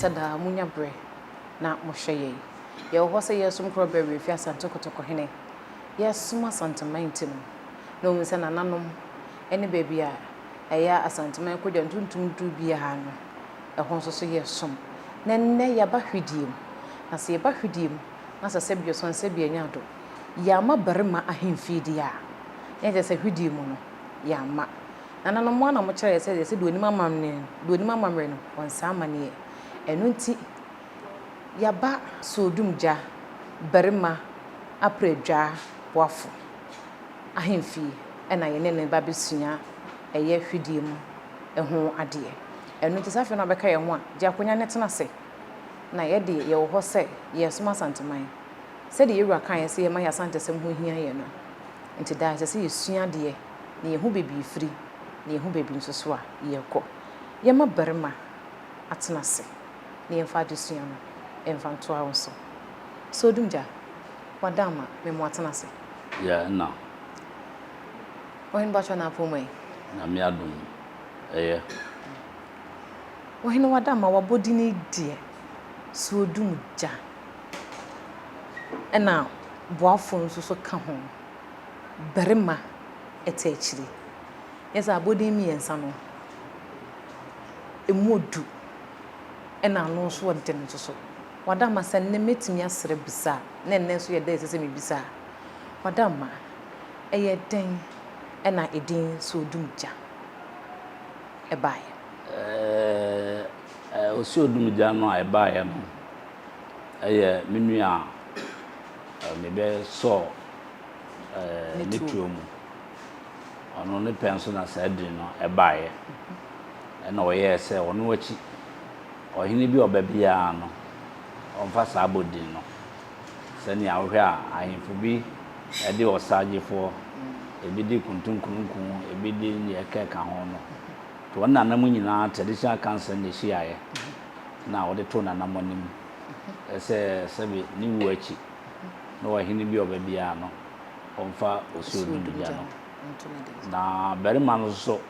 Sɛ daa monya berɛ na mohwɛ yɛn. Yɛwɔ hɔ sɛ yɛresom Korɔ Berɛ Werɛfie Asante Kotoko Hene. Yɛresom Asanteman nti no, na wohu sɛ nananom ne baabi a ɛyɛ Asanteman Kodwa ntontom duru biara no, ɛhɔ nso so yɛresom. Na ɛnnɛ yɛaba hwidie mu. Na sɛ yɛba hwidie mu na sɛ sɛbi ɔsɔn sɛbi anya ado, yɛama barima ahemfie deɛ a, na ɛkyerɛ sɛ hwidie mu no, yɛama. Nananom, mo ara na mokyerɛɛ yɛn sɛ yɛsɛ deɛ ɔnim amammerɛ no, deɛ ɔnim amammerɛ no, ɔnsa amanneɛ. Ɛno nti, yɛaba Soodumgya barima Aprɛdwaa Boafo ahemfie na yɛne no reba abɛsua ɛyɛ hwidie mu ho adeɛ. Ɛno nti, sɛ afei na wobɛka yɛn ho a, gye akonnwa no tena ase. Na yɛ deɛ, yɛwɔ hɔ sɛ yɛresom Asanteman. Sɛdeɛ yɛn wura kaeɛ sɛ yɛmma yɛn Asantesɛm ho hia yɛn no, nti daa ɛsɛ sɛ yɛsua adeɛ na yɛhu baabi yɛfiri, na yɛhu baabi nso so a yɛrekɔ. Yɛmma barima atena ase na yɛmfa adesua no mfa ntoa wo so. So Odumgya, wada ama me mo atena ase? Yeah, nna. Ɔhene Bakyɔ na apɔw mu ɛ? Nyame adom, ɛyɛ. Ɔhene wada ama w'abɔdin yi deɛ, so Odumgya ɛna boafo nso so ka ho. Barima te akyiri. Nyɛ sɛ abɔdin mmiɛnsa no, ɛmu ɔdu ɛna ano nso ɔden nso so. Wadamma sɛ nnɛ mɛtumi asrɛ bisa a, na ɛnnɛ nso yɛ da a ɛsɛ sɛ mebisa a. Wadamma, ɛyɛ dɛn ɛna edin Soodumgya ɛbaeɛ? Ɛɛ, Osuodumgya no a ɛbaeɛ no ɛyɛ me nua a mebɛsɔɔ ne tuo mu. Ɔno ne pɛ nso na saa din no baeɛ. Ɛna ɔyɛɛ sɛ ɔno akyi, ɔhene bi a ɔba biara no, ɔmfa saa abɔdin no. Sɛnea wohwɛ a ahemfo bi de ɔsagyefoɔ, ebi de kuntunkununku, ebi de deɛ ɛkeka ho no. Nti wɔn nananom nyinaa traditional council na ɛhyiaeɛ na wɔde too nananom anim sɛ sɛbe ne wuo akyi na ɔhene bi a ɔba biara no, ɔmfa osuo dum gya no. Na barima no nso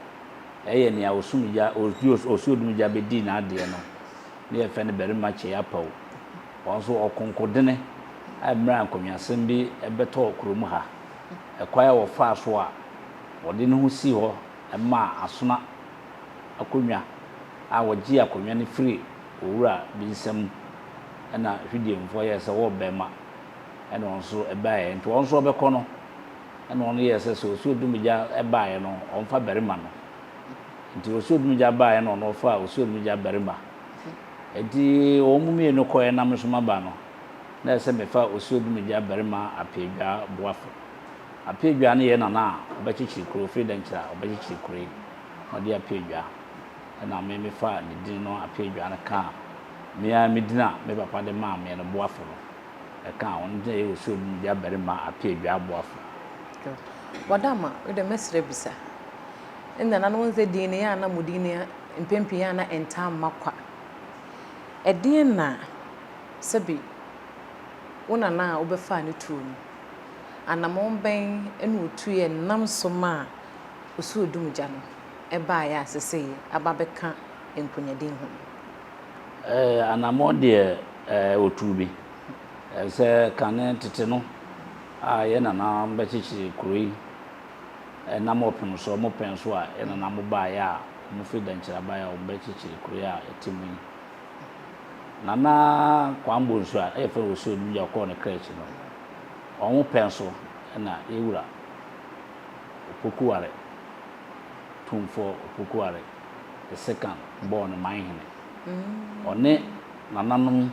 yɛ nea osum gya, osuo dum gya bɛdii n'adeɛ no, ne yɛfrɛ no barima kyei apaw. Ɔno nso ɔkonkodene a mmerɛ a nkɔnwasɛm bi bɛtɔɔ kurom ha. Ɛkwan a wɔfaa so a wɔde ne ho sii hɔ maa Asona akonnwa a wɔgyee akonnwa no firii owura bi nsam na Hwidiemfoɔ yɛɛ sɛ wɔrebɛma ɛna wɔn nso baeɛ. Nti wɔn nso wɔbɛkɔ no ɛna wɔn yɛɛ sɛ sɛ Osuo Dumgya baeɛ no wɔmfa barima no. Nti Osuo Dumgya baeɛ na ɔno ɔfaa Osuo Dumgya barima. Nti wɔn mmienu kɔeɛ na me nso maba no na ɛsɛ mefa Osuo Dumgya barima Apeadwaa boafo. Apeadwaa no yɛ nana a ɔbɛkyekyere kuro, ɔfiri Dɛnkyerɛ a ɔbɛkyekyere kuro yi na ɔde Apeadwaa. Ɛna me mefaa ne din no Apeadwaa no kaa me ara me din a me papa de maa me no boafo no ɛkaa ho. Ɔno nti na ɛyɛ Osuo Dumgya barima Apeadwaa boafo. Good. Wadama, wo deɛ mɛsrɛ bisa. Nna na wohu sɛ din no yɛ a na mo din no mpɛn pii yɛ a na ɛntaa mma kwa. Ɛdeɛn na sɛbe wo nana a wobɛfaa ne tuo no, anammɔn bɛn na ɔtuiɛ nam so maa Osuo Dumgya no baeɛ a sesei aba abɛka Nkunyadin ho no? Anammɔn deɛ ɔtuu bi. Sɛ kane tete no a yɛn nananom bɛkyekyere kuro yi nam ɔpono so, wɔn pɛn so a yɛn nananom baeɛ a wɔfiri Dankyira baeɛ a wɔbɛkyekyere kuro yi a yɛte mu yi. Nana Kwame Bonsu a yɛfrɛ no Osuo Dumgya ɔkɔɔ ne kra akyi no, wɔn pɛn so na yɛn wura Opokuware, Tumfoɔ Opokuware the second bɔɔ no manhene. Ɔne nananom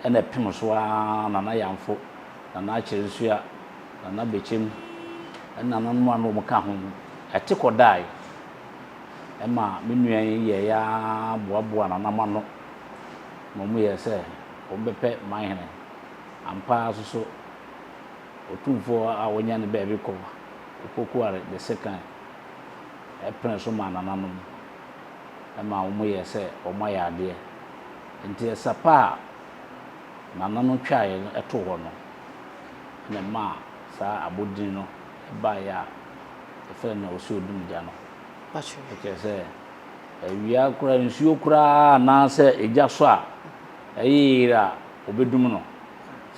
na ɛpem so ara, Nana Yamfo, Nana Akyerensua, Nana Bekyem ne nananom a na wɔka ho. Ɛte kɔdae ma me nua yi yɛeɛ ara boaboaa nananom ano ma wɔyɛɛ sɛ wɔbɛpɛ manhene. Ampa ara nso so, Otumfoɔ a wanya ne baabi kɔ, Opokuare the second, pene so maa nananom ma wɔyɛɛ sɛ wɔayɛ adeɛ. Enti ɛsa pa a nananom twaeɛ no too hɔ no na ɛmaa saa abodin no baeɛ a yɛfrɛ no Osuo Dumgya no. Ɛkyerɛ sɛ awia koraa, nsuo koraa anaasɛ egya sɔ a, ɛyɛ yere a wɔbɛdum no.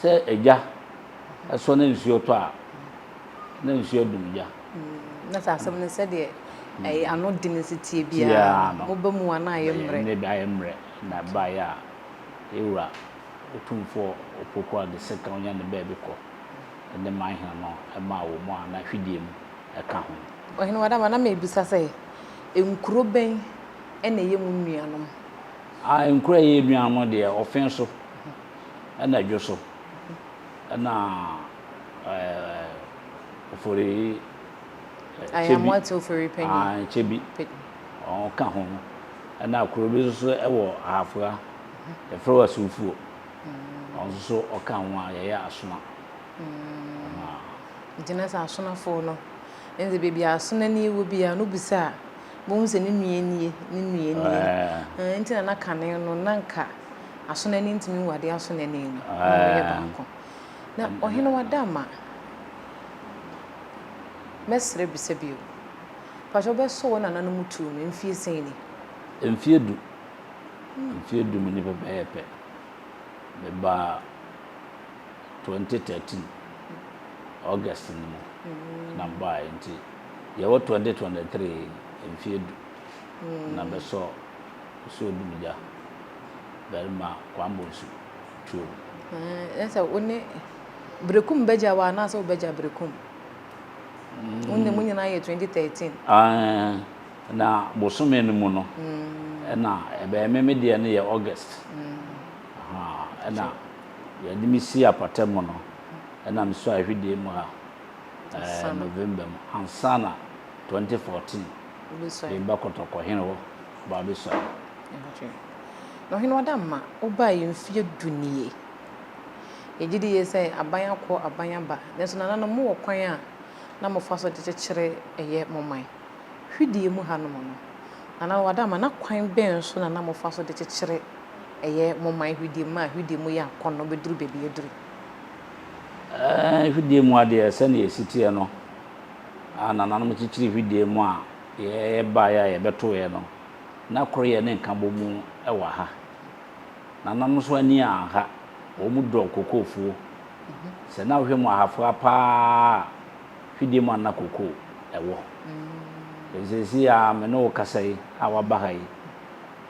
Sɛ egya sɔ na nsuo tɔ a, na nsuo adum gya. Na sɛ asɛm no sɛdeɛ ɛyɛ ano den si teɛ biara no, moba mu a na ayɛ mmerɛ. Na ayɛ mmerɛ na ɛbaeɛ a, yɛn wura Otumfoɔ Opoku a the second ɔnya ne baabi kɔ ne manhene no maa wɔn mu a na hwidie mu ka ho. Ɔhene Wadama, na merebisa sɛ, nkuro bɛn na ɛyɛ mo nuanom? Ah, nkuro a ɛyɛ yɛn nuanom deɛ, Ɔfen so, ɛna Dwo so, ɛna ɛɛ Ofori Kyebi. Amoate Ofori Panyin. Ah, Kyebi. Ɔka ho. Ɛna kuro bi nso so wɔ Ahafua, yɛfrɛ hɔ Asufuo. Ɔno nso so ɔka ho a yɛyɛ Asona. Nti na sɛ Asonafoɔ no, ɛnde baabi a Asonani wɔ biara no wobisa a, wobɛhu sɛ ne nua nie, ne nua nie. Nti na na kane no, na nka Asonani ntumi nwade Asonani no, na wɔyɛ baako. Na Ɔhene Wadama, mɛsrɛ bisa bio, mpakyɛ wobɛsɔ wo nananom tuo no mfie sɛn ni? Mfie du. Mfie du mu ni pɛpɛɛpɛ. Mebaa 2013 August no mu na mebaeɛ nti yɛwɔ 2023 yi mfie du na bɛsɔ Osuo Dumgya barima Kwame Bonsu tuo mu. Ɛɛ sɛ wo ne Berekum bɛgya wo anaasɛ wobɛgya Berekum? Wo ne mo nyinaa yɛ 2013. Ɛɛ na bosome no mu no ɛna ɛbɛyɛ me me deɛ no yɛ August. Ɛna yɛde me si apata mu no ɛna mesɔ ahwidie mu ha ɛɛ November mu ansa na 2014 meba Kɔtɔkɔhene hɔ ba abɛsuae. Na Ɔhene Ɔdamma, wobaeɛ mfeɛ du nie. Yɛgye di yie sɛ aban akɔ, aban aba, nanso nananom mowɔ kwan a na mofa so de kyekyere ɛyɛ mo man. Hwidie mu hanom no, Nana Ɔdamma, na kwan bɛn so na na mofa so de kyekyere ɛyɛ mo man hwidie mu a hwidie mu yɛ akɔnnɔ bɛduru baabi aduru? Ɛɛ, hwidie mu adeɛ, sɛdeɛ ɛsi teɛ no, a nananom kyekyere hwidie mu a yɛbaeɛ a yɛbɛtoeɛ no, na koroyɛ ne nkabɔmu wɔ ha. Nananom nso ani anha, wɔn dɔ kokofuo. Sɛ na wohwɛ mu ahafoa paa a, hwidie mu a na kokoo wɔ. Ɛfiri seesei a me ne wo kasa yi a woaba ha yi,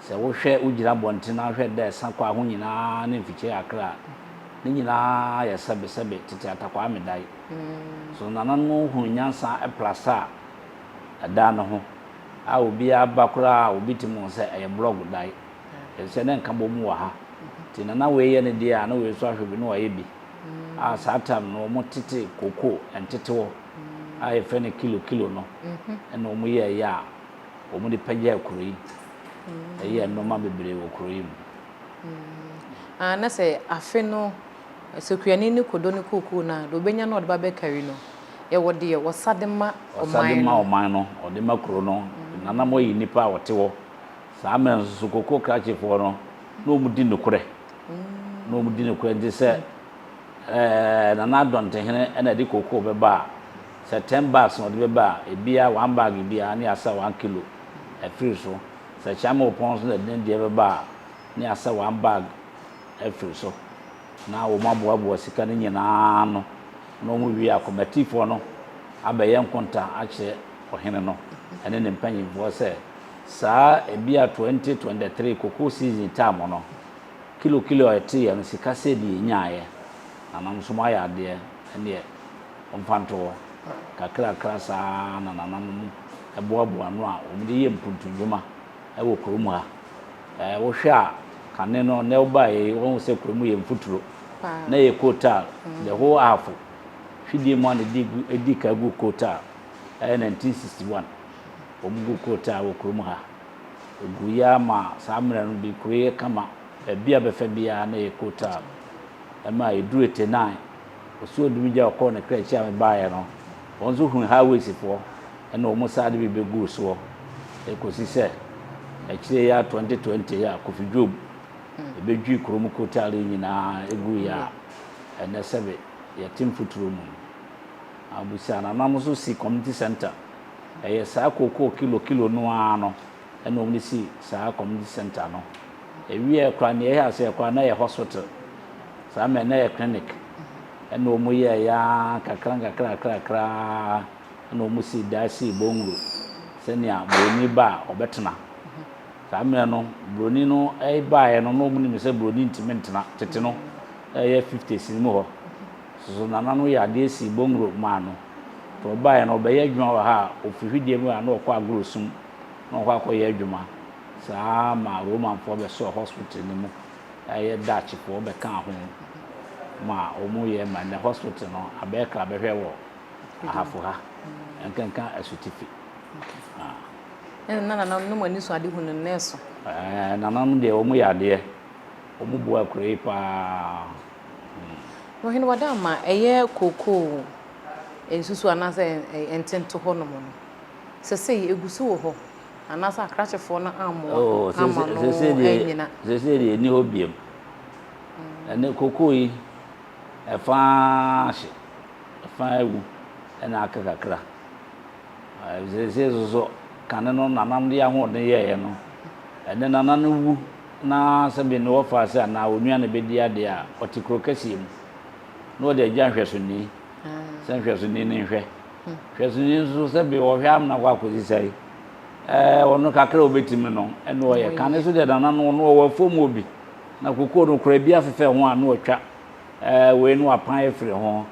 sɛ wohwɛ, wogyina abɔnten na wohwɛ da ɛsa kɔ a ho nyinaa ne mfikyire akra a, ne nyinaa yɛ sɛbesɛbe tete atakwaa medae. So nananom hunu nyansa plasta a ɛda no ho a obiara ba koraa a obi tumi hu sɛ ɛyɛ blɔg dae. Efisɛ na nkabom wɔ ha. Nti nana wei yɛ ne deɛ a na wei nso ahwɛ bi na wayɛ bi. A saa time no wɔn tete koko ntetewɔ a yɛfrɛ no kilo kilo no ɛna wɔn yɛɛyɛ a wɔn de pagyaa kuro yi. Ɛyɛɛ nnoɔma bebree wɔ kuro yi mu. Ah, na sɛ afe no Sɛ kuani no kɔdɔ ne kookoo no a, deɛ ɔbɛnya na ɔde ba bɛkari no, yɛwɔ deɛ wɔsa de ma Ɔsa de ɔman ma no. ɔman no, ɔde ma kuro no. Nana moayi nnipa a wɔte hɔ. Saa mmerɛ no nso so kookoo krakyefoɔ no, na wɔdi nokorɛ. Na wɔdi nokorɛ nti sɛ ɛɛ Nana Adɔntehene na ɛde kookoo bɛba a, sɛ ten bags na ɔde bɛba a, ebiara one bag biara ne yɛasa one kilo afiri so. Sɛ Kyeame-Opɔn nso na ɛde ne deɛ bɛba a, ne yɛasa one bag afiri so na wɔaboaboa sika no nyinaa ano na wɔwie a, kɔmatifoɔ no abɛyɛ nkonta akyerɛ ɔhene no ne ne mpanyimfoɔ sɛ saa ebia 2023 cocoa season time no, kilo kilo a ɛteeɛ no sika sei de yɛnyaeɛ, nananom nso moayɛ adeɛ, ɛnneɛ momfa nto hɔ. Kakrakra saa ara na nananom boaboa ano a wɔde yɛ mpuntunnwuma wɔ kurom ha. Ɛɛ wohwɛ a, kane no, nnɛ wobaeɛ yi, woahu sɛ kurom yɛ mfuturo. Na ɛyɛ coal the whole Ahafo. Hwidie mu a na ɛdi gu, ɛdi ka gu coal tar. Ɛyɛ 1961. Wɔn gu coal tar wɔ kurom ha. Ɛguiɛ ara ma saa mmerɛ no de kuro yɛ kama. Baabi a bɛfa biara na ɛyɛ coal tar. Ɛma ɛduru 89, Osuo Odumgya a ɔkɔɔ ne kra akyi a mebaeɛ no, wɔn nso hunuu highways foɔ. Ɛna wɔn san de bi bɛguu soɔ kɔsi sɛ akyire yi ara 2020 yi a Kofi Dwom ɛbɛdwii kurom kotaale yi nyinaa guiɛ a ɛnnɛ sɛbe yɛte mfuturo mu no. Abusa nananom nso si community center. Ɛyɛ saa kookoo kilo kilo no ara no ɛna wɔn de si saa community center no. Ɛwieɛ koraa nea ɛyɛ aseɛ koraa na ɛyɛ hospital. Saa mmerɛ na ɛyɛ clinic. Ɛna wɔn yɛɛyɛ ara kakra nkakra kakra. Ɛnna wɔsii dan sii Bongro sɛnea buroni ba a ɔbɛtena. Saa mmerɛ no, buroni no baeɛ no, na wɔnim sɛ buroni ntumi ntena. Tete no, ɛyɛ fifties no mu hɔ. Soso nana no yɛ adeɛ sii Bongro maa no. Nti ɔbaeɛ no, ɔbɛyɛ adwuma wɔ ha a, ɔfiri Hwideɛ mu a na ɔkɔ Agorɔsum na ɔkɔ akɔyɛ adwuma. Saa ara maa Romanfoɔ bɛsɔɔ hospital no mu, ɛyɛ Dutchfoɔ bɛkaa ho ma wɔyɛ ma nnɛ hospital no abɛyɛ krabɛhwɛ wɔ Ahafo ha, nkenka asutifi. Ɛna na nananom no mo ani so ade hu no nnɛ so. Ɛɛ nananom deɛ wɔn yɛ adeɛ, wɔn boa kuro yi paa. Na ɔhene Wadama ɛyɛ kookoo nsusu anaasɛ ntento hɔ nom no, sɛsɛi ɛgu so wɔ hɔ anaasɛ akrakyefoɔ no ammoa amma no annyina? Sɛsɛi deɛ ɛnni hɔ biom. Ɛnɛ kookoo yi ɛfa ara hye. Ɛfa awu na aka kakra. Seesei nso so, kane no nananom de ahoɔden yɛeɛ no, ɛnnɛ nana no wu na sɛbe ne wɔfaase anaa onua na ɛbɛdi adeɛ a, ɔte kuro kɛseɛ mu na ɔde agya nhwɛsoni sɛ nhwɛsoni no nhwɛ. Nhwɛsoni nso sɛbe ɔhwɛ amena kɔ akɔsi sɛe. Ɛɛ ɔno kakra a ɔbɛtumi no ɛna ɔyɛ. Kane so deɛ nana no ɔno ɔwɔ afuom hɔ bi na kokoo no koraa bi afefɛ ho a na ɔtwa. Ɛɛ wei no wapan afiri ho.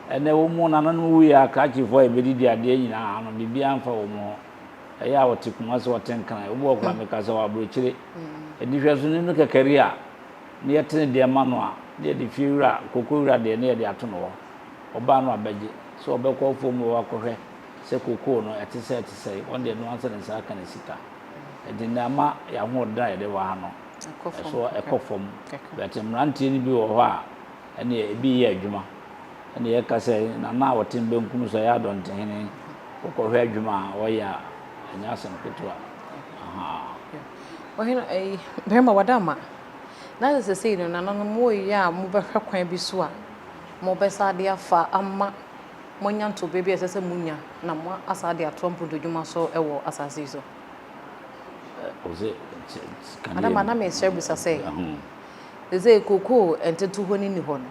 Ɛnɛ wɔn mu nananom wuiɛ a krakyefoɔ a yɛbɛdidi adeɛ nyinaa no biribiara mfa wɔn ho. Ɛyɛ a wɔte Kumasi wɔte Nkran. Obi wɔ koraa meka sɛ wɔ aburokyire. Ɛdi hwɛsoni no kɛkɛri a na yɛte ne deɛ ma no a na yɛde fie wura koko wura deɛ na yɛde ato no hɔ. Ɔbaa no abɛgye sɛ ɔbɛkɔ afuom hɔ akɔhwɛ sɛ kokoo no ɛte sɛ ɛte sɛ wɔn deɛ no ansa ne nsa aka ne sika. Ɛnti nnɛ ama yɛn ahoɔden a yɛde wɔ ha no ɛso ɛkɔ fam. But mmeranteɛ no bi wɔ hɔ a, ɛneɛ ebi reyɛ adwuma. Ɛna yɛka sɛ Nana a ɔte me benkum so ɔyɛ Adɔntehene, wokɔhwɛ adwuma a ɔyɛ a, ɛnyɛ asɛm ketewa. Ahaa. Ɔhene, ɛyi, barima Wadama, na sɛ sesei no nananom moreyɛ a mobɛhwɛ kwan bi so a mobɛsa de afa ama moanya ntobea bi a ɛsɛ sɛ monya na moasa de atoa mpuntudwuma so wɔ asase yi so. Adama na mesrɛ bisa sɛ, sesei kokoo ntetohɔ no nni hɔ no,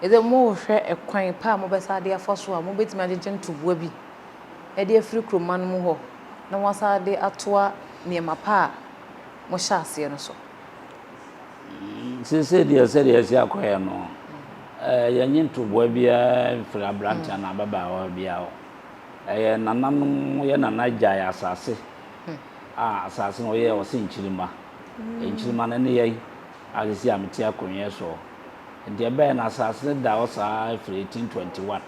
Ɛsɛ mohwɛ ɛkwan pa a mobɛsa de afa so a mobɛtumi agyegye ntoboa bi de afiri kuroma no mu hɔ na wɔasan de atoa nneɛma pa a mohyɛ aseɛ no so. Seesei deɛ sɛdeɛ asi akɔyɛ no, yɛnnye ntoboa biara mfiri aberanteɛ anaa ababaawa biara hɔ. Ɛyɛ nananom, yɛn nana gyae asase a asase no ɔyɛɛ ɔse nkyirimma. Nkyirimma no ne yɛn a seesei a mete akonnwa soɔ. Nti ɛbɛyɛ no asase no da hɔ saa firi 1821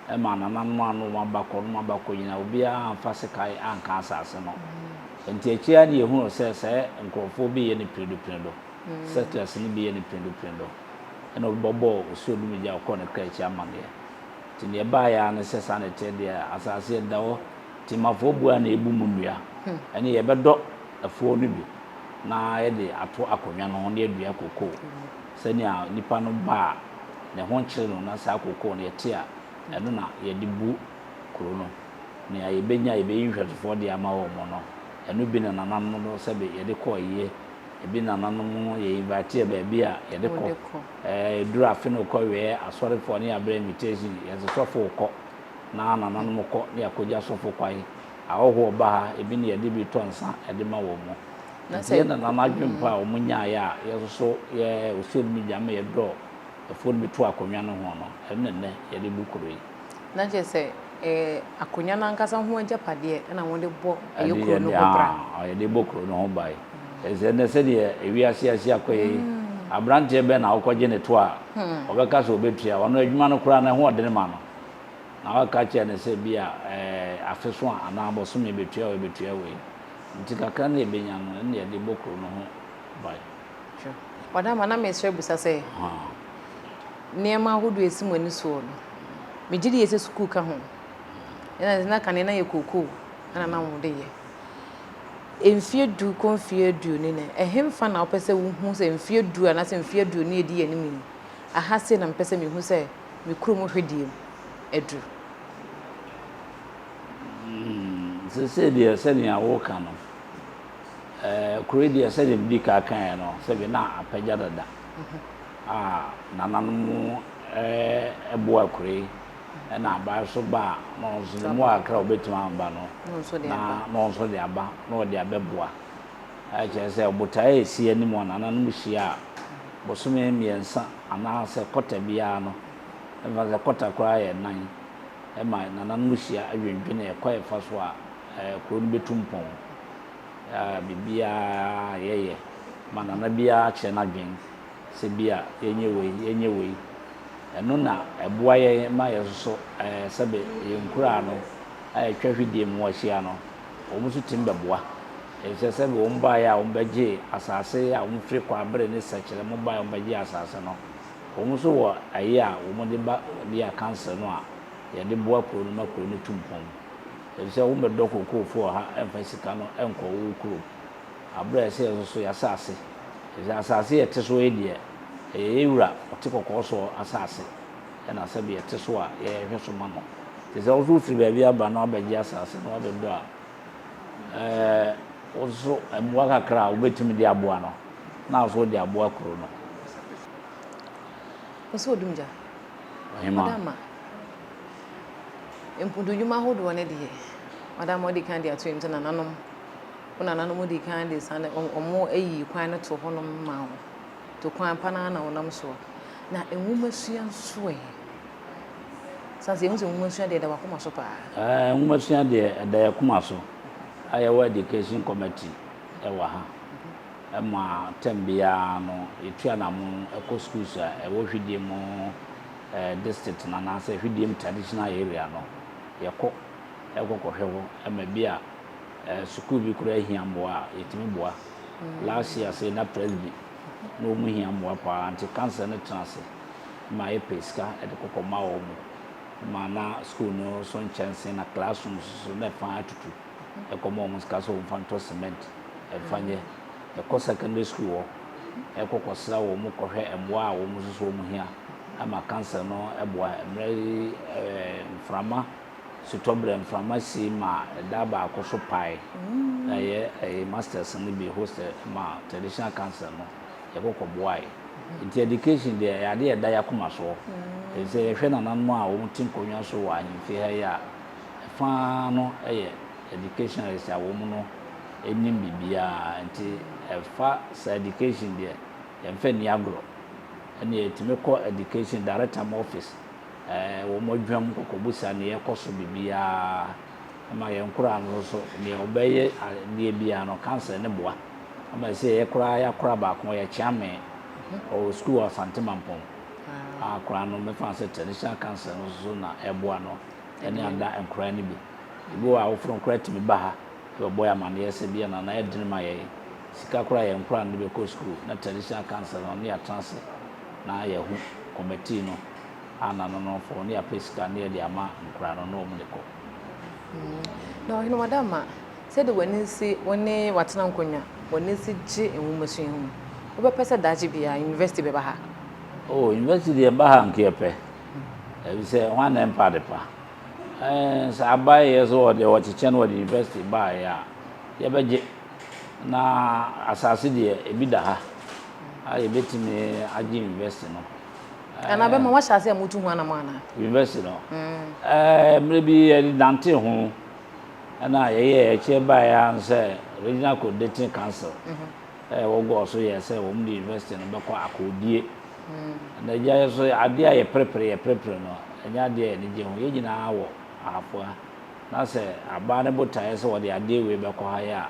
ɛma nananom a na wɔn aba kɔ na wɔn aba kɔ nyinaa obiara amfa sekan anka asase no. Nti akyire ara na yɛhunuu sɛ sɛ nkurɔfoɔ bi yɛ no piredopiredo, settlers no bi yɛ no piredopiredo, ɛna obi bɛbɔɔ Osuo Dumgya a ɔkɔɔ ne kra akyi amanneɛ. Nti deɛ ɛbaeɛ ara ne sɛ saa na ɛteɛ deɛ asase ɛda hɔ, Temafoɔ bu ara na yɛbu mu nnua, ɛne yɛbɛdɔ afuo no bi na yɛde ato akonnwa no ho na yɛadua kokoo sɛnea nipa no ba a ne ho nkyere no na saa kokoo no yɛte a ɛno na yɛde bu kuro no. Nea yɛbɛnya a yɛbɛyi nhwɛsofoɔ de ama wɔn no, ɛno bi na nananom no sɛbe yɛde kɔ ayie, ebi nananom yɛ invite yɛ baabi a yɛde kɔ. Ɛduru afe no kɔ wieɛ asɔrefoɔ ne yɛabrɛ invitation, yɛse sɔfo rekɔ na nananom kɔ na yɛakɔgya sɔfo kwan. Ahɔhoɔ ba ha, ebi ne yɛde bi tɔ nsa de ma wɔn. Nti yɛn nananom adwempa a wɔn nyaeɛ a yɛn nso so yɛ osuo no bi gya ma yɛdɔ afuo no bi to akonnwa no ho no, ɛno na nnɛ yɛde bu kuro yi. Na kyerɛ sɛ ɛyɛ akonnwa no ankasa ho agyapadeɛ na wɔde bɔ ɛyɛ kuro no ho bra. Yɛde bɔ kuro no ho ban. Ɛsɛ nnɛ sɛdeɛ ewiase asi akɔ yi, aberanteɛ bɛn na wokɔgye ne to a ɔbɛka sɛ ɔbɛtua? Ɔno adwuma no koraa no ɛho ɔdene ma no. Na waka kyerɛ no sɛ bi a afe so a anaa bɔsome bɛtua wei bɛtua wei. Nti kakra no a yɛbɛnya no, ɛno na yɛde bɔ kuro no ho ban. Hwɛ, Ɔdama, na mesrɛ bisa sɛ, nneɛma ahodoɔ a ɛsi mo ani soɔ no, megye die sɛ sukuu ka ho. Ɛna na kane na yɛ kookoo ɛna na wɔde yɛ. Mfeɛ du kɔ mfeɛ aduonu no, ɛhefa na wopɛ sɛ wohu sɛ mfeɛ du anaasɛ mfeɛ aduonu a ɛdi yɛn anim yi, aha sei na mepɛ sɛ mehu sɛ me kurom hwɛdeɛ mu aduru? Seesei deɛ sɛnea woka no, kuro yi deɛ sɛdeɛ medi kan kaeɛ no, sɛbi na apagya dada a nananom boa kuro yi, ɛna aban nso ba a, na ɔno nso ne mmoa kakra a ɔbɛtumi aba no, na na ɔno nso de aba, na ɔde abɛboa. Kyerɛ sɛ botaeɛ a ɛsi anim a nananom hyia a, bosome mmiɛnsa anaasɛ kɔta biara no, ɛmfa sɛ kɔta koraa yɛ nan, ɛma nananom hyia dwendwene ɛkwan a ɛfa so a kuro no bɛtu mpɔn. Biribiara a yɛyɛ ma nana biara kyerɛ n'adwene sɛ bi a yɛnyɛ wei, yɛnyɛ wei. Ɛno na ɛboa yɛn ma yɛn nso so sɛbe yɛn nkuraa no a atwa hwidie mu ahyia no, wɔn nso tumi bɛboa. Efisɛ sɛbe wɔn baeɛ a wɔbɛgyee asase a wɔfiri Kwaabere ne Sɛkyerɛ mo baeɛ a wɔbɛgyee asase no, wɔn nso wɔ ayi a wɔde ba bi a council no a yɛde boa kuro no ma kuro no tu mpɔn. Efisɛ wommɛdɔ kokoofo wɔ ha mfa sika no nkɔ wo kurom. Aberɛ a ɛsɛ yɛn nso so y'asase. Efisɛ asase yɛte so yi deɛ, ɛyɛ yɛn wura ɔte kɔkɔɔ soɔ asase ɛna sɛbe yɛte so a yɛhwɛ so ma no. Nti sɛ wo nso wofiri baabi aba na wabɛgye asase na wabɛdɔ a, ɛɛ wo nso mmoa kakra a wobɛtumi de aboa no, na wo nso wode aboa kuro no. Wo sɛ Odumgya. Ɔhema. Ɔdama. Mpuntudwuma ahodoɔ no deɛ, ɔdama ɔdi kan de ato anim sɛ nananom, wo nananom di kan de sane, wɔn ayi kwan no to hɔnom ma wo. To kwan pa no ara na wonam soɔ. Na nwomasua nso ɛ? Sane sɛ yɛhu sɛ nwomasua deɛ ɛda w'akoma so paa. Ɛɛ, nwomasua deɛ ɛda yɛn akoma so. A yɛwɔ education committee wɔ ha. Ɛma term biara no, yɛtu anamon kɔ schools a ɛwɔ Hwidie mu district no anaasɛ Hwidiem traditional area no, yɛkɔ kɔ kɔhwɛ hɔ ma bi a sukuu bi koraa hia mmoa a, yɛtumi boa. Last year sei na Presby na wɔn hia mmoa paa nti council no tena ase ma yɛpɛ sika de kɔ kɔma wɔn ma na sukuu no so nkyɛnse na classrooms so na ɛfa atutu ɛkɔma wɔn sika sɛ wɔmfa ntɔ cement ɛmfa nyɛ. Yɛkɔ secondary school hɔ ɛkɔ kɔsra wɔn kɔhwɛ mmoa a wɔn nso so wɔn hia ama council no boa. Mmerɛ yi mframa sutɔberɛ mframa si ma ɛda baako so pae na ɛyɛ ɛyɛ masters no bi hostel ma traditional council no yɛkɔ kɔboae. Nti education deɛ ɛyɛ adeɛ a ɛda yɛn akoma soɔ. Ɛfiri sɛ yɛhwɛ nananom a wɔte nkonnwa so wɔ ahemfie ha yi a, ɛfa ara no yɛ educationalist a wɔn no nim biribiara. Nti ɛfa saa education deɛ, yɛmfa nni agorɔ. Ɛnna yɛtumi kɔ education director mo office, ɛɛ wɔn adwuma mu kɔkɔbusa nea ɛkɔ so biribiara. Ɛma yɛn nkoraa no nso, nea wɔbɛyɛ adeɛ biara no, council no boa. Ama ɛsɛ yɛ koraa yɛakora baako, ɔyɛ Kyeame, ɔwɔ sukuu wɔ Asante Mampong. A koraa no, mɛfa no sɛ traditional council no nso na ɛboa no ɛne ada nkoraa no bi. Ebi wɔ hɔ a awofo no koraa tumi ba ha bɛbɔ yɛn amaneɛ sɛ bi a nana ɛdene ma yɛn, sika koraa yɛn nkoraa no de bɛkɔ sukuu na traditional council no ne yɛatena ase na yɛahu committee no a nananomfoɔ ne yɛapɛ sika ne yɛde ama nkoraa no na wɔn de kɔ. Na Ɔhene Wadama, sɛdeɛ w'ani si wo ne w'atena nkonnwa, w'ani si gye nwomasua ho no, wobɛpɛ sɛ daakye biara university bɛba ha? Oh, university deɛ ɛba ha nka yɛpɛ. Efisɛ hwan na ɛmpɛ ade pa? Ɛɛ, sɛ aba yɛ sɛ wɔde wɔkyekyɛ no wɔde university baeɛ a, yɛbɛgye. Na asase deɛ ebi da ha a yɛbɛtumi agye university no. Anaa bɛma wɔahyɛ ase a motu ho anamɔ anaa? University no. Ɛɛ, mmerɛ bi yɛde nantee ho ɛna yɛyɛɛ akyire baeɛ ara sɛ Regional Coordinating Council ɛwɔ Gɔɔ so yɛɛ sɛ wɔn de university no bɛkɔ akɔdie. Na agya yɛ so adeɛ a yɛperepere yɛperepere no ɛnyɛ adeɛ a yɛn gye ho. Yɛn nyinaa wɔ Ahafoa na sɛ abaa no botaeɛ sɛ wɔde adeɛ wei bɛkɔ ha yɛ a,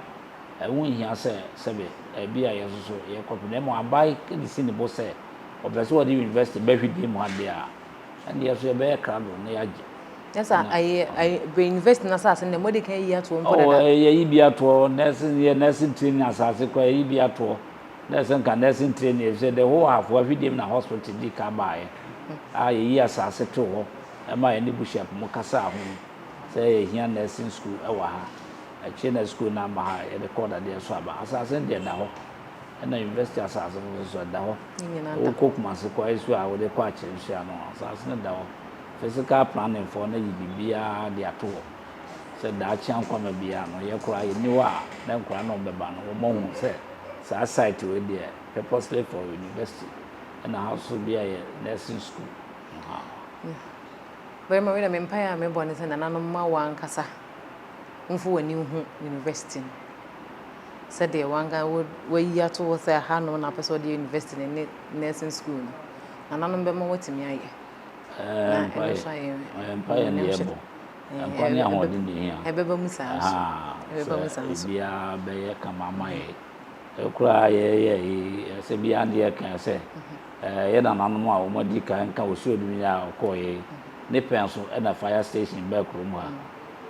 ɛho nhia sɛ sɛbe ɛbi a yɛn nso so yɛkɔpere na mmom abaa de si ne bo sɛ Ɔpɛ sɛ ɔde university ba hwidie mu ha deɛ a, ɛnde yɛ nso yɛbɛyɛ krado na yɛagye. Nyɛ sɛ ayi ayi bɛ university no asase no deɛ moadi kan ayi atoɔ mpo dada. Oh, yɛyi bi atoɔ, nursing yɛ nursing training asase koraa yɛyi bi atoɔ. Na ɛsɛ nka nursing training efisɛ the whole Ahafoa hwidie mu na hospital dii kan baeɛ a yɛyi asase too hɔ ɛma yɛne Bushap mo kasaa ho sɛ yɛhia nursing school ɛwɔ ha. Akyire na school no amma ha yɛde kɔɔ dadeɛ so aba. Asase no deɛ ɛda hɔ. Ɛna university asase no nso ɛda hɔ. Wokɔ Kumasi kɔ nso a wode kɔ Akyerɛnhyia no asase no da hɔ. Physical planning foɔ no ayi biribiara de ato hɔ sɛ daakye ankwama biara no yɛ koraa yɛnni hɔ a na nkwadaa no a wɔbɛba no wɔahu sɛ saa site wei deɛ purposely for university ɛna ha nso bi a yɛ nursing school. Barima wei na me mpaeɛ a mebɔ ne sɛ nananom mma w'ankasa mfa w'ani nhu university no. Sɛdeɛ wanka wayi ato hɔ sɛ ha nom na apɛ sɛ ɔde yɛ university no ne nursing school no, nananom bɛma watumi ayɛ. Na ɛno nso ayɛ mpaeɛ ne yɛbɔ. Nkwa ne ahoɔden na ehia. Ɛbɛba mu saa nso. Ɛbɛba mu saa nso. Sɛ ebiara bɛyɛ kama ama yɛ. Ɛkoraa yɛyɛ yi sɛ biara ne yɛka sɛ yɛ nananom a wɔn adi kan ka osuo dum yi a ɔkɔɔ yɛ yi ne pɛn so ɛna fire station bɛɛ kurom ha.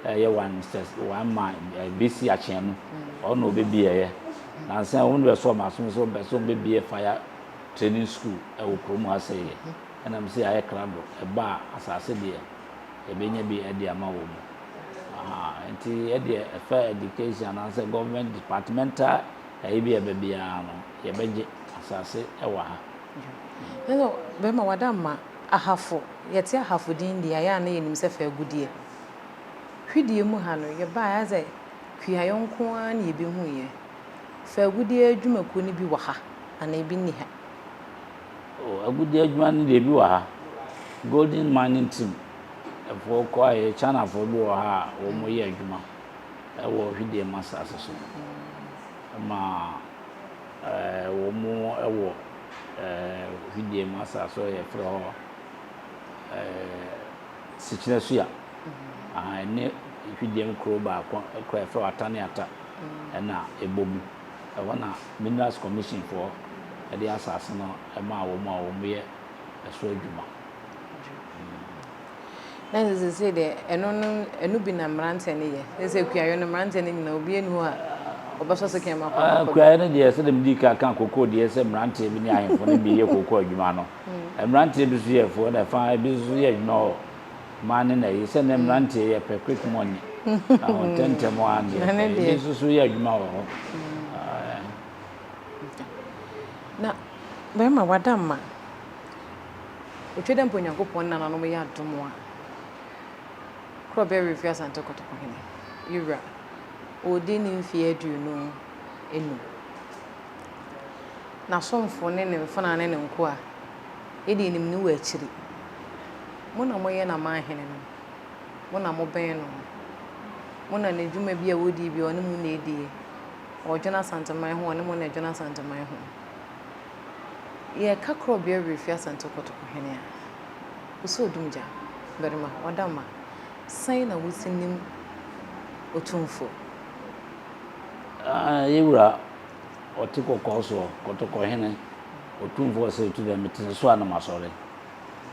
Ɛyɛ one sɛ one man besi akyɛn no ɔno na ɔbɛbieɛ. Nansa wɔn bɛsɔ wɔn asom sɛ wɔbɛ sɛ wɔbɛbie fire training school ɛwɔ kurom ha sɛ yɛ. Ɛna mo sɛ ayɛ krado ɛba a asase deɛ yɛbɛnya bi ɛde ama wɔn mu. Aha nti ɛdeɛ ɛfɛ education anaasɛ government departmental ɛyi bi ɛbɛ biara no yɛbɛgye asase ɛwɔ ha. Ɛnna bɛrima wada ma ahafo yɛte ahafo din deɛ ayɛ a na yɛnim sɛ fɛ agudeɛ. Hwidie mu ha no, yɛbaeɛ ayɛ sɛ kuayɔ nko ara na yɛbɛhuiɛ. Fa agudeɛ adwumakuo no bi wɔ ha anaa ebi nni ha? Oh, agudeɛ adwuma no deɛ ebi wɔ ha. Golden Mining Team foɔ kɔ a yɛ Chinafoɔ bi wɔ ha a wɔyɛ adwuma wɔ hwidie mu asase so. Ma eh, wɔn wɔ eh, hwidie mu asase so yɛfrɛ hɔ eh, Sekyerɛ Sua, aha, ɛne Hwidiem kuro baako koro a yɛfrɛ hɔ Ata ne Ata ɛna ɛbɔ mu. Ɛhɔ na Minerals Commission foɔ ɛde asase no ɛmaa wɔn a wɔn yɛ ɛso adwuma. Na sɛ sesei deɛ ɛno no ɛno bi na mmeranteɛ no yɛ. Sɛ sɛ kuayɔ no mmeranteɛ no nyinaa obiara nni hɔ a ɔbɛsɔ sekan mu akɔ akɔkɔ bi. Kuayɔ no deɛ sɛdeɛ medii kan kaa kokoo deɛ sɛ mmeranteɛ bi ne ahemfo no bi yɛ kokoo adwuma no. Mmeranteɛ bi nso yɛ afuo na ɛfa ebi nso yɛ adwuma wɔ man ne na yi sɛ ne mmeranteɛ yɛ pɛ quick money na wɔn ntɛntɛm ara deɛ pɛ ebi nso so yɛ adwuma wɔ hɔ. Na bɛrima wada mma otwa dɛ mpo Onyankopɔn nananom yɛ adom a korɔ bɛyɛ refi Asante Kotoko hene yɛwura ɔredi ne mfeɛ 25. N'asomfo ne ne mfenaa ne ne nkoa, yɛ deɛ yɛnim no wɔ akyiri. Mo na moyɛ n'amanhene no, mo na mobɛn no, mo na ne dwuma bi a ɔdie biara ɔne mo na ɛdie. Ɔdwene Asanteman ho, ɔne mo na ɛdwene Asanteman ho. Yɛreka Korɔbea Werɛfie Asante Kɔtɔkɔhene a, wo sɛ Odumgya, barima, Ɔdamma, sɛn na wosi nim Otumfoɔ? Ah, yɛ wura ɔte kɔkɔɔ soɔ, Kɔtɔkɔhene, Otumfoɔ sɛ tu dɛ mete ne so a na masɔre.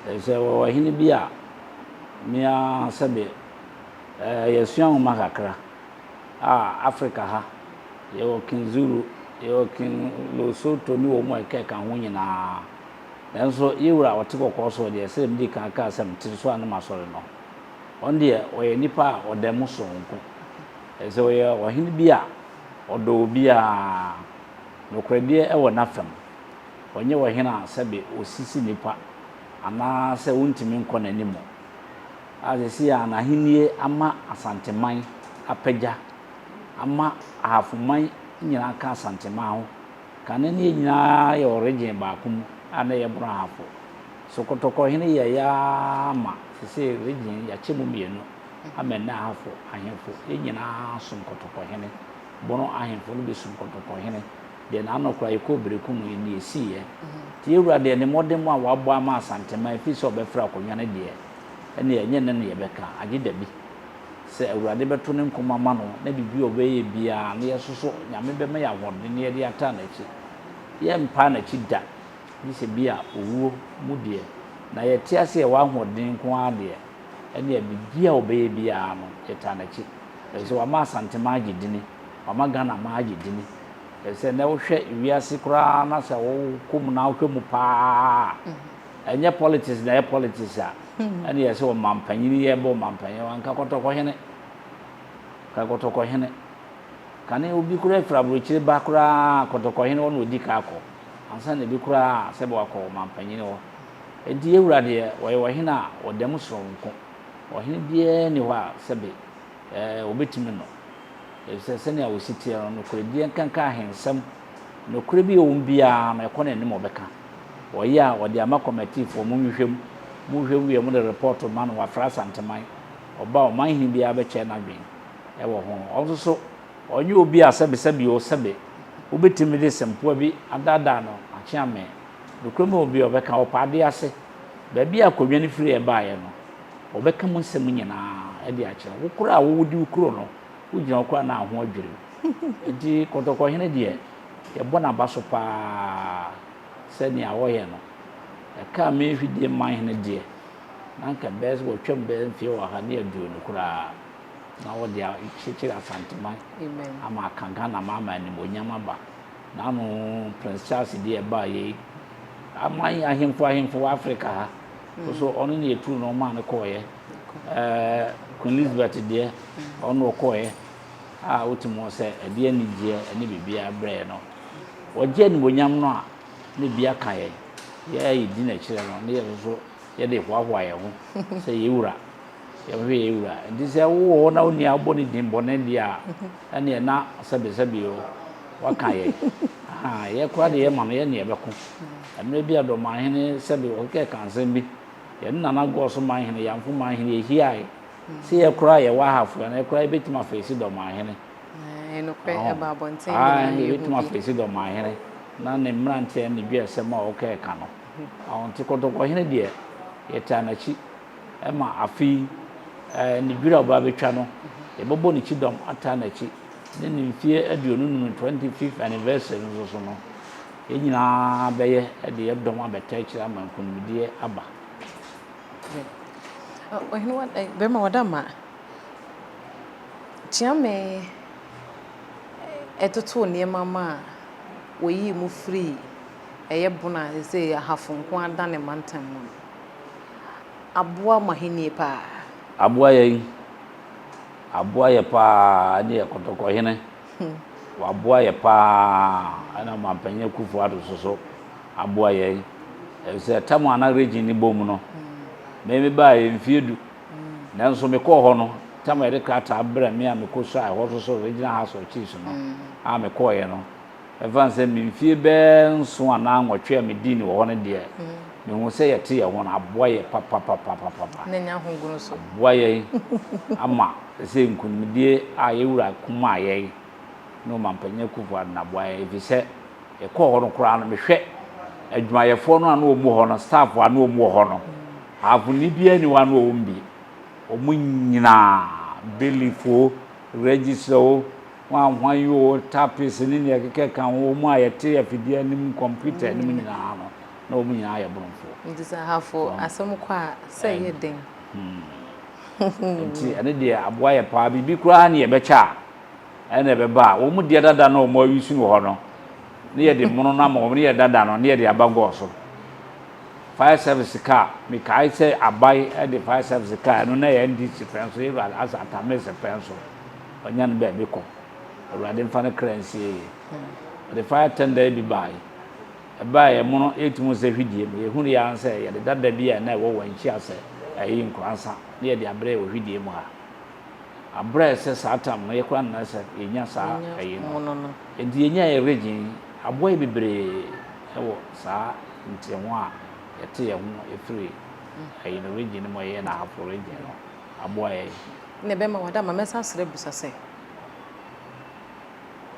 Sɛ wɔwɔ hene bi a, me ara sɛbe eh, yɛasua nwoma kakra. A Africa ha, yɛwɔ King Zulu, yɛwɔ King Lesotho ne wɔn a ɛkeka ho nyinaa. Nanso yɛn wura a ɔte kɔkɔɔ soɔ deɛ, sɛdeɛ medii kan kaa sɛ mete so a na masɔre no, ɔno deɛ ɔyɛ nipa a ɔda mu sononko. Ɛfiri sɛ ɔyɛ ɔhene bi a ɔdɔ obiara, nokorɛdeɛ wɔ n'afam. Ɔnyɛ ɔhene a sɛbe ɔsisi nnipa anaasɛ wontumi nkɔ n'anim. A seesei a n'ahennie ama Asanteman apagya, ama Ahafoman nyinaa ka Asanteman ho. Kane no yɛn nyinaa yɛ wɔ region baako mu a na ɛyɛ Bono Ahafo. So Kɔtɔkɔhene yɛeɛ ara ma seesei region yɛakyɛ mu mmienu ama ɛnnɛ Ahafo ahemfo yɛn nyinaa som Kɔtɔkɔhene. Bono ahemfo no bi som Kɔtɔkɔhene. Deɛ n'ano koraa yɛkɔɔ Berekum no yɛn ɛsiiɛ. Nti yɛn wura deɛ ne mmɔdemmɔ a wabɔ ama Asanteman firi sɛ ɔbɛfrɛ akonnwa no deɛ, ɛnneɛ ɛnyɛ nnɛ na yɛbɛka, agye dabi sɛ Awurade bɛto ne nkɔm ama no na biribi a ɔbɛyɛ biara no yɛsoso Nyame bɛma yɛn ahoɔden na yɛde ataa n'akyi. Yɛrempaa n'akyi da, gye sɛ bi a owuo mu deɛ, na yɛte ase yɛwɔ ahoɔden nko ara deɛ, ɛnneɛ biribi a ɔbɛyɛ biara no yɛtaa n'akyi. Ɛfiri sɛ wama Asanteman agye dini, wama Ghanaman agye dini. Ɛfiri sɛ nnɛ wohwɛ wiase koraa na sɛ wokɔ mu na wohwɛ mu paa a, Ɛnyɛ politics na ɛyɛ politics a ɛne yɛ sɛ ɔmampanyini yɛ bɔ ɔmampanyini wanka kɔtɔkɔhene ka kɔtɔkɔhene kane obi koraa firi aburokyire ba koraa kɔtɔkɔhene hɔ na ɔdi ka akɔ ansa na ebi koraa sɛ bɛ wakɔ ɔmampanyini hɔ enti yɛwura deɛ ɔyɛ ɔhene a ɔda mu soronko ɔhene biara ni hɔ a sɛbe ɛɛ wɔbɛtumi no efisɛ sɛnea ɔsi teɛ no nokorɛdie nkanka ahensɛm nokorɛ bi a ɛwɔ mu biara no ɛkɔ n'anim ɔbɛka Wɔyɛ a wɔde ama kɔmɛtiifoɔ, monhwehwɛ mu, monhwehwɛ mu wie a mode repɔɔto ma no, wafrɛ Asanteman, ɔba a ɔmanhene biara bɛkyerɛ n'adwene wɔ ho. Ɔno nso so, ɔnyɛ obi a sɛbesɛbe o sɛbe, wobɛtumi de sɛmpoa bi adaadaa no akye amee. Nokorɛ mu obi a ɔbɛka, ɔpɛ adeɛ ase. Baabi a akonnwa no firiiɛ baeɛ no, ɔbɛka mu nsɛm nyinaa de akyerɛ wo. Wo koraa a wodi wo kuro no, wogyina hɔ koraa na ho adwiri wo. Enti Kɔtɔkɔhene deɛ, yɛbɔ n'aba so pa ara. sɛ nea wɔyɛ no. Ɛkaa me mfidie man hene deɛ, na anka ɛbɛyɛ sɛ wɔatwam bɛyɛ mfeɛ 120 koraa na wɔde akyekyere Asanteman ama aka Ghana ma ama animuonyam aba. N'ano Prince Charles deɛ ɛbaa yei aman ahemfo ahemfo wɔ Africa ha mm. so ɔno ne yɛturu no ɔmaa no kɔɔeɛ. Ɛɛ Queen Elizabeth deɛ ɔno ɔkɔɔeɛ a wotumi wɔ sɛ ɛde anigyeɛ ne biribiara brɛɛ no. Ɔgye animuonyam no a, na bi aka yɛn. Yɛn a yɛdi n'akyirɛ no, na yɛn nso yɛde hoahoa yɛn ho sɛ yɛn wura, yɛhwehwɛ yɛn wura. Nti sɛ wowɔ hɔ na wo nua wobɔ ne din bɔne deɛ a, ɛneɛ na sɛbesɛbe o, waka yɛn. Ahaa, yɛ koraa deɛ yɛma no, yɛn ne yɛbɛko. Mmerɛ bi a Dɔmanhene sɛbe ɔkeka nsɛm bi, yɛne Nana Gɔɔso Manhene, Yamfo Manhene, yɛhyiae sɛ yɛ koraa yɛwɔ Ahafo, anaa yɛ koraa yɛbɛtumi afeesi Dɔmanhene. Ɛɛ, nokorɛ, ɛba abɔnten nyinaa na yɛhu bi. Yɛbɛtumi afeesi Dɔmanhene na ne mmeranteɛ ne dwɛɛsɛm a ɔkeka no. Nti Kɔtɔkɔhene deɛ, yɛtaa n'akyi ma afe yi, ne dwiri a ɔba abɛtwa no, yɛbɛbɔ ne kyidɔm ataa n'akyi ne ne mfeɛ 25, 25th anniversary no nso so no, yɛn nyinaa bɛyɛ de yɛn dɔm abɛtaa akyire ama nkunimdie aba. Ɔhene, bɛrima wada ma. Kyeame totoo nneɛma maa wɔyii mu firii ɛyɛ bono a seesei Ahafo nko ara da ne mantam mu no. Aboa mo ahennie paa. Aboa yɛn, aboa yɛ paa ɛne yɛ kɔtɔkɔhene. Waboa yɛ paa ɛna Ɔmanpanyin Akufo Addo nso so aboa yɛn. Efisɛ tam a na region no bom no, me mebaeɛ mfeɛ du. Nanso mekɔɔ hɔ no, tam a yɛde krataa brɛɛ me a mekɔsuaa ɛhɔ nso so Regional House of Chiefs no a mekɔeɛ no, Ɛmfa ho sɛ me mfie bɛyɛ nson anaa nwɔtwe a medii no wɔ hɔ no deɛ, mehu sɛ yɛte yɛn ho no, aboa yɛn papapapapapa. Aboa yɛn ama sɛ nkunimdie a yɛn wura ko maa yɛn ne Ɔmanpanin Akuffo Addo no aboa yɛn. Ɛfiri sɛ yɛkɔɔ hɔ no koraa no, mehwɛ adwumayɛfoɔ no a na wɔn wɔ hɔ no, staff a na wɔn wɔ hɔ no, ahafoni biara nni hɔ a na wɔwɔ mu bi. Wɔn nyinaa, bailiff o, registrar o, Hwan hwan yi oo, tapes ne nea ɛkeka ka ho, wɔn a yɛte afidie anim, kɔmputa anim nyinaa no, na wɔn nyinaa yɛ Borɔfoɔ. Nti sɛ Ahafo asɛm kɔ a, sɛ ɛyɛ den. Nti ɛno deɛ aboa yɛ paa. Biribi koraa ne yɛbɛkyɛ a, ɛna ɛbɛba a, wɔn deɛ dada no a wɔn ayusu no wɔ hɔ no, ne yɛde mono no ama wɔn, ne yɛ dada no, ne yɛde aba gɔɔ so. Fire service car, mekae sɛ aban de fire service car, ɛno na ɛyɛ NDC pɛn so, yɛwura Asa Atta Mills pɛn so. Ɔnya no baabi kɔ. Awurade mfa ne kra nsie yie. Ɔde fire tender bi baeɛ. Ɛbaeɛ mu no, yɛtumi hu sɛ hwidie mu. Yɛhunu yɛ ara sɛ yɛde dada bi a na ɛwɔ wɔn akyi asɛ ɛyi nkoransa na yɛde abrɛ wɔ hwidie mu ha. Abrɛ sɛ saa tam no yɛkora no na sɛ yɛnya saa ɛyi no. Nti yɛnya yɛ region yi, aboa yɛ bebree ɛwɔ saa nteho a yɛte yɛn ho ɛfiri ɛyi no region no mu ɛyɛ na Ahafo region no aboa yɛn. Na ɛbɛma wada ma mɛsan asrɛ abisa sɛ,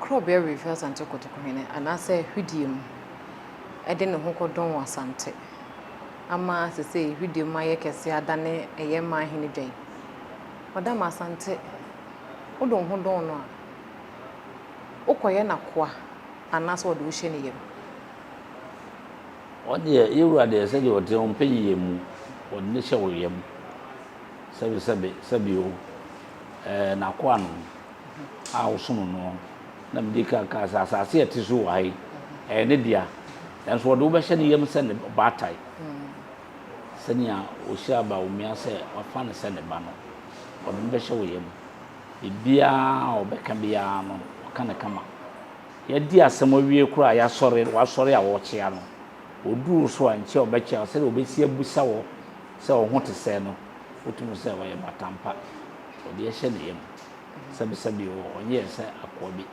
Korɔbea refi Asante Kotokohene anaasɛ Hwidiem de ne ho kɔdɔn Asante ama sesei Hwidiem ayɛ kɛse adane ɛyɛ mmaa hene dwa yi? Wada ma Asante, wode wo ho dɔn no a, wokɔyɛ n'akoa anaasɛ ɔde wo hyɛ ne yam? Ɔdeɛ, yɛwura deɛ sɛdeɛ ɔteɛ ɔmpɛ yiyɛ mu, ɔde ne hyɛ wo yam. Sɛbe sɛbe sɛbe o, ɛɛ n'akoa no a ɔsom no na mede kan kaa sɛ asase a ɛte so wɔ ha yi, ɛyɛ ne dea, nanso ɔde wo bɛhyɛ ne yam sɛ ne baatan. Sɛnea ɔhyira Bawumia sɛ wafa no sɛ ne ba no, ɔde no bɛhyɛ wo yam. Biribiara a ɔbɛka biara no, ɔka no kama. Yɛadi asɛm awie koraa a yɛasɔre, wasɔre a ɔrekyea no, ɔduru wo so a, nkyɛ ɔbɛkyea wo sɛdeɛ ɔbɛsi abusa wo sɛ wo ho te sɛɛ no, wotumi hu sɛ ɔyɛ batampa. Ɔde ahyɛ ne yam. Sɛbesɛbe o, ɔnyɛɛ sɛ akoa bi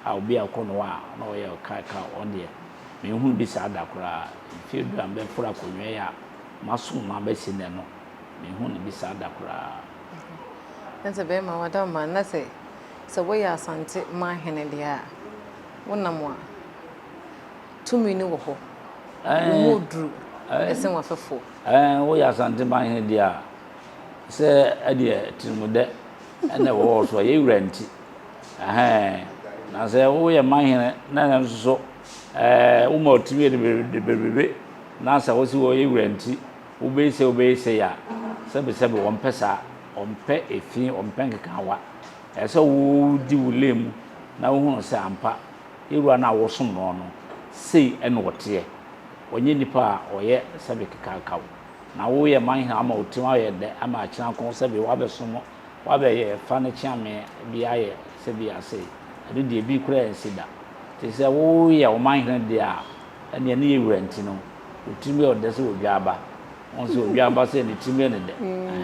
a obi akɔ no hɔ a na ɔyɛ ɔkaakaw. Ɔno deɛ, menhunu bi saa da koraa. Mfeɛ du a mebɛforo akonnwa yi a masom no abɛsi nnɛ no, menhunu bi saa da koraa. Na sɛ bɛrima wada ma na sɛ sɛ woyɛ Asante manhene deɛ a, wonam a, tumi no wɔ hɔ. Wo mu duru sen w'afɛfoɔ. Ɛɛ woyɛ Asante manhene deɛ a, sɛ ɛdeɛ tirimudɛ ɛna ɛwɔ wɔ so a, yɛ wura nti. Ɛhɛn, na sɛ woyɛ manhene na ɛno nso so ɛɛ woma otimi yɛ de bebrebe na sɛ wosi wɔ yɛ wura nti wobɛyi sɛ wobɛyi sɛ yɛ a, sɛbesɛbe wɔmpɛ saa, wɔmpɛ efi, wɔmpɛ nkekaawa. Ɛsɛ sɛ wodi wo lane mu na wohunu sɛ ampa yɛ wura no a wosom no no sei ɛna ɔteɛ. Ɔnyɛ nipa a ɔyɛ sɛbe kekaakaw. Na wo yɛ man hene ama wo tirim ayɛ dɛ ama akyena ko sɛbe wabɛsom wabɛyɛ fa no kyeame bi ayɛ sɛbi asei. Ɛno deɛ bi koraa nsi da. Nti sɛ wo yɛ ɔman hene deɛ a ɛneɛ ne yɛ wura nti no wo tirim yɛ ɔdɛ sɛ odwaaba. Wohu sɛ odwaaba sɛ ne tirim yɛ ne dɛ.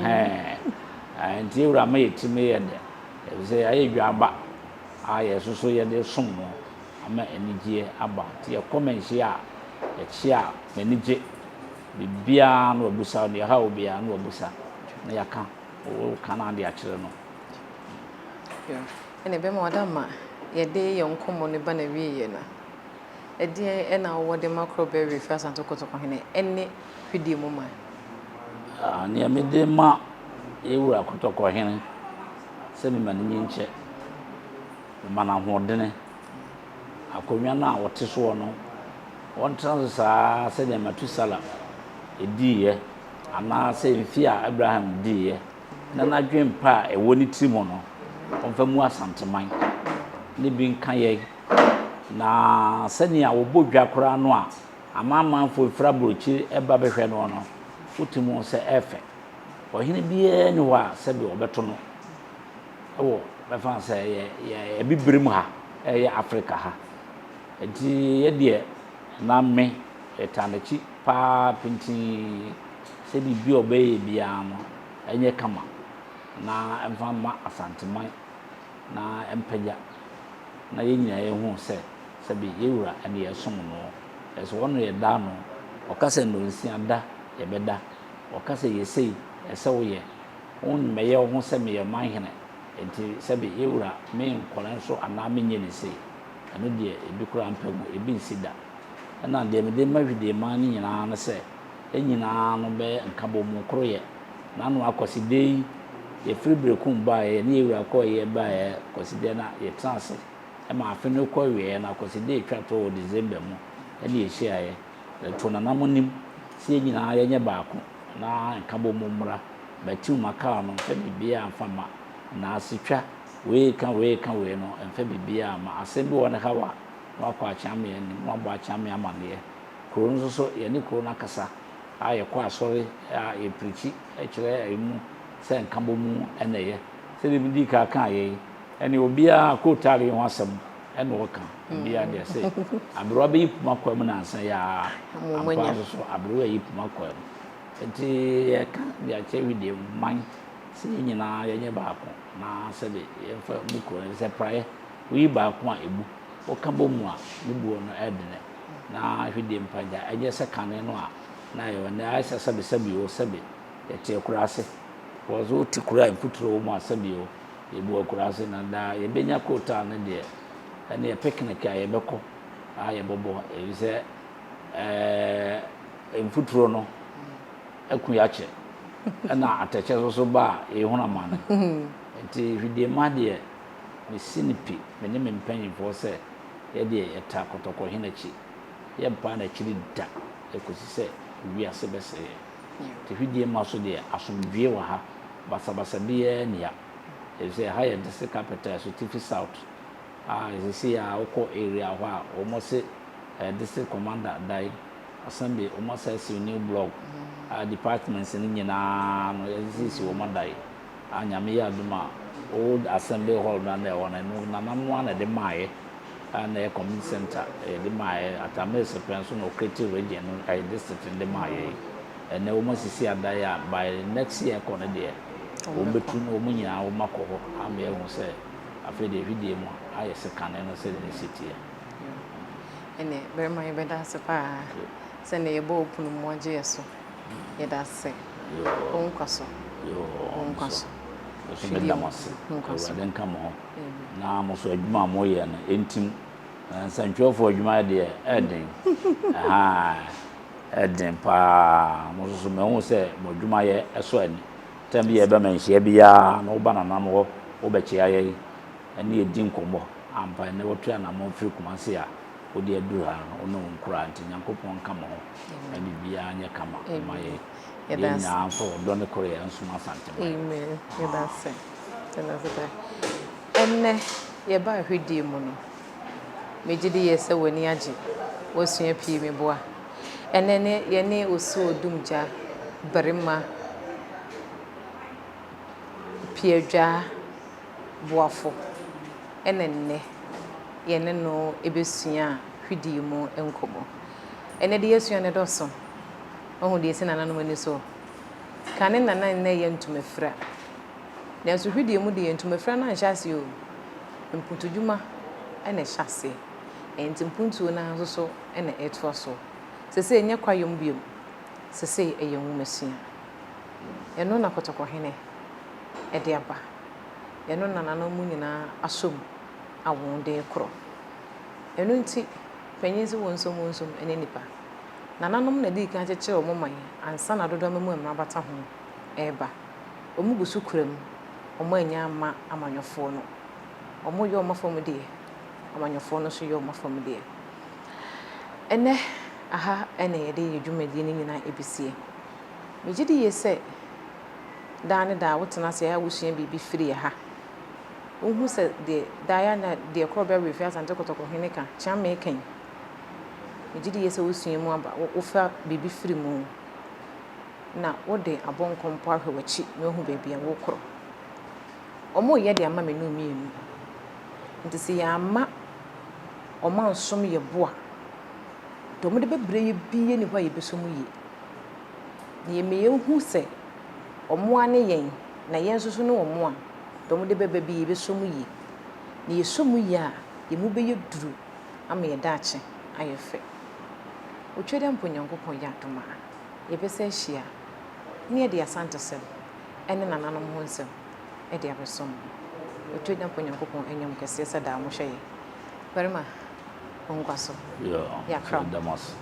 Ɛhɛɛ. Nti yɛ wura ama yɛ tirim yɛ dɛ. Ɛfiri sɛ yɛayɛ dwaaba a yɛ nso so yɛde som no. ama anigyeɛ aba. Nti yɛkɔ manhyia a, yɛkyea a, n'ani gye. Biribiara na wabusa, deɛ ɛha wo biara na wabusa na yɛaka, woka no ade akyerɛ no. Ɛna ɛbɛma wada ma yɛde yɛn nkɔmmɔ no ba n'awieeɛ no. Ɛdeɛn na wowɔ de ma Korɔbɛ Werɛfiri Asante Kotoko-Hene ne Hwidie mu man? Nea mede ma yɛn wura Kotoko-Hene sɛ mema no nyi nkyɛ. Mema no ahoɔdene. Akonnwa no a ɔte soɔ no, ɔntena so saa ara sɛdeɛ Metusala diiɛ, anaasɛ mfeɛ a Abraham diiɛ, na n'adwempa a ɛwɔ ne tiri mu no, ɔmfa mu Asanteman ne bi nka yɛn. Na sɛnea wɔbɔ dwa koraa no a amanamanfoɔ firi aburokyire ba bɛhwɛ noɔ no, wotumi hu sɛ ɛyɛ fɛ. Ɔhene biara nni hɔ a sɛdeɛ wɔbɛto no wɔ bɛfa no sɛ yɛ yɛ abibirem ha ɛyɛ Africa ha. Nti yɛ deɛ na me yɛtaa n'akyi paa pintinn sɛ biribi a ɔbɛyɛ biara no ɛnyɛ kama na ɛmfa mma Asanteman na ɛmpagya na yɛn nyinaa yɛhu sɛ. Sɛbe yɛ wura ne yɛsom no, ɛsɛ ɔno yɛda ano. Ɔka sɛ nnɔnsia da, yɛbɛda. Ɔka sɛ yɛ sei, ɛsɛ woyɛ. Wommɛyɛ wo ho sɛ meyɛ ɔmanhene, enti sɛbe yɛ wura menkɔre nso anaa menyɛ no sei. Ɛno deɛ ebi koraa mpa mu, ebi nsi da. Ɛna deɛ mede ma Hwideeman no nyinaa ne sɛ, yɛn nyinaa no bɛyɛ nkabɔmu koroyɛ. N'ano Akwaside yi, yɛfiri Berekum baeɛ, yɛne yɛn wura kɔeɛ baeɛ Kwaside na yɛtena ase ma afe no rekɔ awieɛ no, Akwaside a ɛtwa toɔ wɔ December mu na yɛhyiaeɛ. Yɛtoo nananom anim sɛ yɛn nyinaa yɛnyɛ baako na nkabɔmu mmra. Matthew Macau no mfa biribiara mfa mma. Naasetwa, wei reka wei reka wei no, mfa biribiara mma. Asɛm bi wɔ hɔ no haw a, na wakɔ Akyeame anim na wabɔ Akyeame amanneɛ. Kuro no nso so, yɛne kuro no akasa a yɛkɔ asɔre a yɛprikyi kyerɛ emu sɛ nkabɔmu na ɛyɛ. Sɛdeɛ medii kan kaeɛ yi, ɛnneɛ obiara kootaale yi ho asɛm na ɔka. Obiara deɛ sɛ aberewa bɛyi poma kwaa mu nansa yi ara, ampa ara nso so aberewa ayi poma kwaa mu. Nti yɛka de akyerɛ wedeɛ man sɛ yɛn nyinaa yɛnyɛ baako na sɛbe yɛmfa mu kuro no sɛ praeɛ woyi baako a ɛbu, woka bɔ mu a ne buo no ɛdene na hwedeɛ mpagya ɛnyɛ sɛ kane no a na ɛyɛ nnɛ ayɛ sɛ sɛbe sɛbe o sɛbe yɛte akuraase because wote kuro a mfuturo wɔ mu a sɛbe o yɛbu akuraase na daa yɛbɛnya kootaa no deɛ ɛneɛ picnic a yɛbɛkɔ a yɛbɔbɔ ɛfisɛ ɛɛ mfuturo no aku yɛakyɛ ɛna atɛkyɛ nso so ba a yɛhunu amane nti hwidie ma deɛ mesi no pi me ne me mpanyinfoɔ sɛ yɛdeɛ yɛtaa kɔtɔkɔ hene akyi yɛmpaa n'akyiri da ɛkɔsi sɛ wiase bɛsɛeɛ nti hwidie ma so deɛ asomdwie wɔ ha basabasa biara nni ha ɛfisɛ ha yɛ district capital Asutifi South a seesei a wokɔ area hɔ a wɔn se district commander dan assembly wɔn asa asi new block a departments no nyinaa no yɛsiesie wɔn adan a Nyame yɛ adom a old assembly hall no a na ɛwɔ no ɛno nananom no ara na ɛde maaeɛ a na ɛyɛ community center yɛde maaeɛ Atta Mills pɛn so na ɔcreate region no ɛyɛ district no de maaeɛ yi ɛnɛ wɔn asisi adan a by next year kɔ no deɛ wɔn bɛtu na wɔn nyinaa wɔn akɔ hɔ ama yɛahu sɛ afei deɛ hwidie mu ayɛ sɛ kane no sɛdeɛ ne si teɛ. Ɛnɛ barima yɛbɛda ase paa sɛ nnɛ yɛbɔ wo pono mu agye yɛ so. Yɛda ase. Wo nkwa so. Wo nkwa so. Nso meda mo ase. Awurade nka mo ho. Na mo so adwuma a moyɛ no ɛntim. Nsɛntwerɛfoɔ adwuma deɛ ɛden. Ɛden paa. Mo nso so mahu sɛ mo adwuma yɛ ɛsɔ ani. Tɛm bi yɛbɛma nhyia biara na woba nanam hɔ wobɛkyea yɛn ɛne yɛdi nkɔmmɔ. Ampa ɛnɛ wotu anammɔn firi Kumasi a wode aduru ha no, wo ne wo nkoraa nti Nyankopɔn nka mo ho na biribiara nyɛ kama mma yɛn. Yɛn nyinaa mfa ɔdɔ ne koryɛ nsom Asanteman. Amen. Yɛda ase. Yɛda ase paa. Ɛnnɛ yɛba ahwɛdie mu no, megye di yɛ sɛ w'ani agye, woasua pii meboa. Ɛnnɛ ne yɛne Osuo Odumgya barima Piadwaa boafo na nnɛ yɛne no bɛsua hwidie mu nkɔmmɔ. Ɛnnɛ deɛ yɛasua no dɔso. Wahu deɛ ɛsi nananom ani so. Kane na na nnɛ yɛ ntomafira. Nanso hwidie mu deɛ ntomafira no anhyɛ aseɛ o. Mputudwuma na ɛhyɛ aseɛ. Ɛnti mpuntuo no ara nso so na ɛtoa soɔ. Sesei ɛnyɛ kwayom bio. Sesei ɛyɛ nwomasua. Ɛno na Kɔtɔkɔhene de aba. Ɛno na nananom nyinaa asɔ mu a wɔn de rekorɔ. Ɛno nti, panyin se wɔnsom wɔnsom ne nnipa. Nananom na dii kan kyekyeree wɔn man ansa na dodoɔ ama mu mmara bata ho reba. Wɔn gu so kura mu, wɔn annya amma amanyɔfoɔ no. Wɔn yɛ wɔn afa mu deɛ, amanyɔfoɔ no nso yɛ wɔn afa mu deɛ. Ɛnnɛ, aha na yɛde yɛn dwumadie no nyinaa ɛbɛsie. Megye di yie sɛ daa ne daa wotena ase a wosua biribi firi ha. Wohu sɛ deɛ daa yɛ na deɛ Korɔbea Werɛfie Asante Kɔtɔkɔ Hene ka, Kyeame ka yi. Megye di yie sɛ wosua mu aba, wofa biribi firi mu na wode abɔ nkɔmpɔ ahwɛ w'akyi na woahu baabi a wokorɔ. Wɔreyɛ de ama me ne wo mmienu. Nti sɛ yɛamma wɔn ansom yɛ bo a, deɛ wɔde bɛbrɛ yɛ biara nni hɔ a yɛbɛsɔ mu yie. Na yɛma yɛhu sɛ wɔn ara ne yɛn, na yɛn nso so ne wɔn a, deɛ wɔde bɛba bi yɛbɛsɔ mu yie. Na yɛsɔ mu yie a, yɛn mu bɛyɛ duru. ama yɛn daakye ayɛ fɛ. Otwa dɛ mpo Nyankopɔn yɛ adom a, yɛbɛsan ahyia na yɛde Asantesɛm ne nananom ho nsɛm de abɛsom mo. Otwa dɛ mpo Nyankopɔn anya mo kɛseɛ sɛ daa mohwɛ yɛn. Barima, wo nkwa so. Yoo, Yɛakra wo. yɛda mo ase.